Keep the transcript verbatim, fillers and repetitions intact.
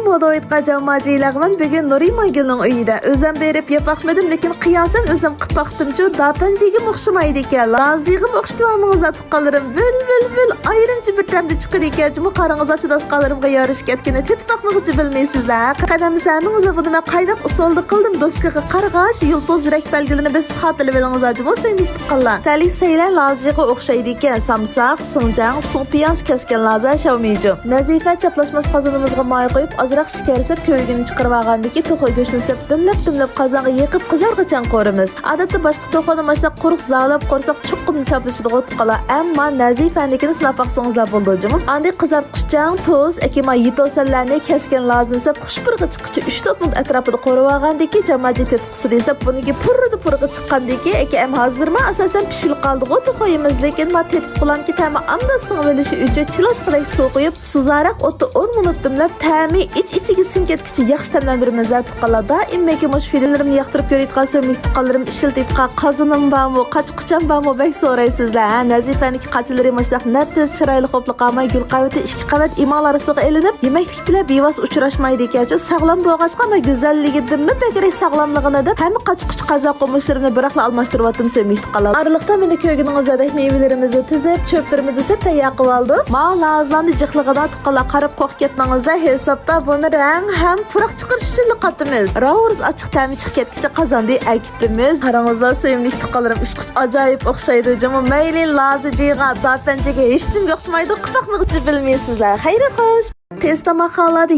مودويتقا جاماجى لەغمەن بۈگۈن نۇرىمانگۈلنىڭ ئۆيىدە. ئۆزەم بېرىپ يەپ باقمىدىم، لېكىن قىياسەن ئۆزەم قىپ باقتىمچۇ، داپەنجىگىمۇ ئوخشىمايدىكەن. لازىغىمۇ ئوخشىتىۋالمىڭىز ئاتۇققانلىرىم. ۋىل، ۋىل، ۋىل، ئايرىمچە بىر تەمدە چىقىدىكەنچۇمۇ، قاراڭىزلار چۇداسقانلىرىمغا يارىشىپ كەتكىنى تېتىپ باقمىغۇچە بىلمەيسىزلەر. قەدەم سەمىڭىزنى بۇنى مەن قايناق ئۇسۇلدا قىلدىم، دوسكىغا قارىغاچ، يۇلتۇز يۈرەك بەلگىلىرىنى بېسىپ خاتىرىلىۋېلىڭىز جۇمۇ سۆيۈملۈك تۇغقانلار. تەلىي سەيلە لازىغا ئوخشايدىكەن، سامساق، سىڭجاڭ، سۇڭپىياڭ كەسكەن لازا شاۋمىجۇ. نەزىپە چاپلاشماس قازىنىمىزغا ماي قويۇپ، ئازراق شېكەر سېپ، كۆۋرۈكىنى چىقىرىۋالغاندىن كېيىن توخۇ گۆشىنى سېپ، دۈملەپ-دۈملەپ قازانغا يېقىپ قىزارغىچە قورۇمىز. ئادەتتە باشقا توخۇنى ماشۇنداق قۇرۇق زالاپ قورساق چوققىمدا چاپلىشىدىغۇ تۇغقانلار. ئەمما نەزىپەنىكىنى سىناپ باقسىڭىزلا بولىدۇ جۇمۇ. ئاندىن قىزارتقۇچچاڭ، تۇز، ئەكىما يېتىلسەنلەرنى كەسكەن لازىنى سېپ، خۇش پۇرىغا چىققىچە ئۈچ تۆت مىنۇت ئەتراپىدا قورۇۋالغاندىن كېيىن جاماجى تېتىپ قۇسىدى سەپ بۇنىڭكى پۇررىدە پۇرىغا چىققاندىن كېيىن، ئەكە ئەم ھازىرما ئاساسەن پىشىلىپ قالدىغۇ توخۇيىمىز، لېكىن ما تېتىتقۇلامكى تەمى ئامدا سىڭىۋېلىشى ئۈچۈن چىلاچقىدەك سۇ قۇيۇپ، سۇزاراق ئوتتا ئون مىنۇت دۈملەپ، تەمى ئىچ-ئىچىگە سىڭىپ كەتكۈچە ياخشى تەملەندۈرىمىز ھە تۇغقانلار. دائىم مەنكى مۇشۇ فىلىملىرىمنى ياقتۇرۇپ كۆرۈۋاتقان سۆيۈملۈك تۇغقانلىرىم ئىشلىتىۋاتقان قازىنىم بارمۇ، قاچا-قۇچام بارمۇ بەك سورايسىزلەر ھە. نەزىپەنىڭكى قاچىلىرى مۇشۇنداق نەپىس، چىرايلىق بولۇپلا قالماي، گۈل قەۋىتى ئىككى قەۋەت ئىمالار ئاستىغا ئېلىنىپ، يېمەكلىك بىلەن بىۋاسىتە ئۇچراشمايدىكەنچۇ، ساغلام بولغاچقا، مانا گۈزەللىكىدىنمۇ بەكرەك ساغلاملىقىنى دەپ، ھەممە قاچا-قۇچا قازا قومۇشلىرىمنى بىراقلا ئالماشتۇرۇۋاتىمىز سۆيۈملۈك تۇغقانلار. ئارىلىقتا مانا كۆرگىنىڭىزدەك مېۋىلىرىمىزنى تىزىپ، چۆپلىرىمىزنى سېپ تەييار قىلىۋالدۇق. ماۋۇ لازىلارنى جىقلىغىنا تۇغقانلار قاراپ قورقۇپ كەتمەڭلار، ھېسابتا بۇنى رەڭ ھەم پۇراق چىقىرىش ئۈچۈنلا قاتىمىز. راۋۇرۇس ئاچچىق تەمى چىقىپ كەتكىچە قازاندىن ئەكىتىمىز. قاراڭلار سۆيۈملۈك تۇغقانلىرىم، ئىشقىلىپ ئاجايىپ ئوخشايدۇ جۇمۇ. مەيلى لازىجىغا، داپەنجىگە، ھېچنېمىگە ئوخشىمايدۇ، قىپاقمىغۇچە بىلمەيسىزلەر. خەير خوش. تېز تاماقخانىلاردا